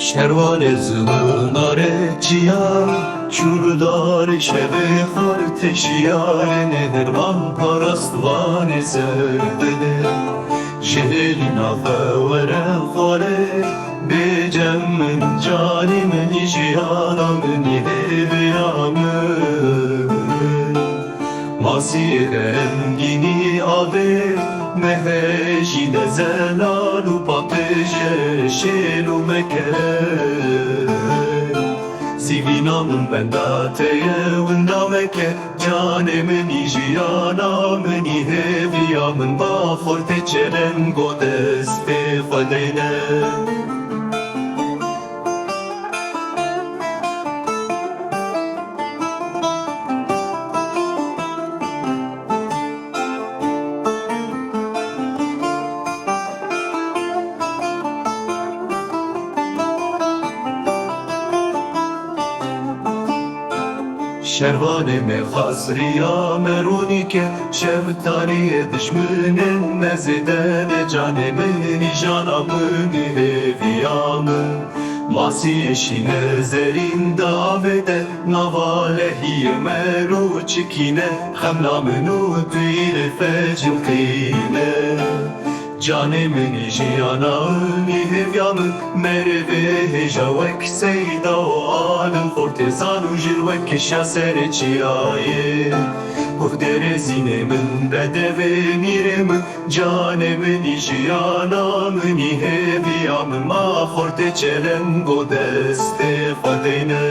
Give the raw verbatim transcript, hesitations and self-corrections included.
Şervanê zimanarê çiya, çûrdarê şevê xar teşiyarê nêderman parastvanê zerdinê. Ji hêlîna xwe were xwarê, bêcem min, canê min, jiyana min, hêviya min. Masiyê rengînî avê, mehê jî de zelal û paqijê şêl û meke. Sîvîna min benda te ye, winda meke. Canê min î, jiyana min î, hêviya min, ba xortê çelengo destê xwe deyne. Şervanê me xasriya me rûnî ke, şevtariyê dijminên me zêde ne, canê min, nîjana min, hêviya min. Masiyê şîne zerîn davê de, nava lehiyê me rûçikîne, xemla min û pîrê fecin qîne. Canê min î, jiyana min î, hêviya min, merivê hêja wek seyda û alim, xortê zan û jil wek kişa serê çiyayê. Guhdêrê zînê min, bedevê mîrê min, canê min î, jiyana min î, hêviya min, ma xortê çelengo destê xwe deyne.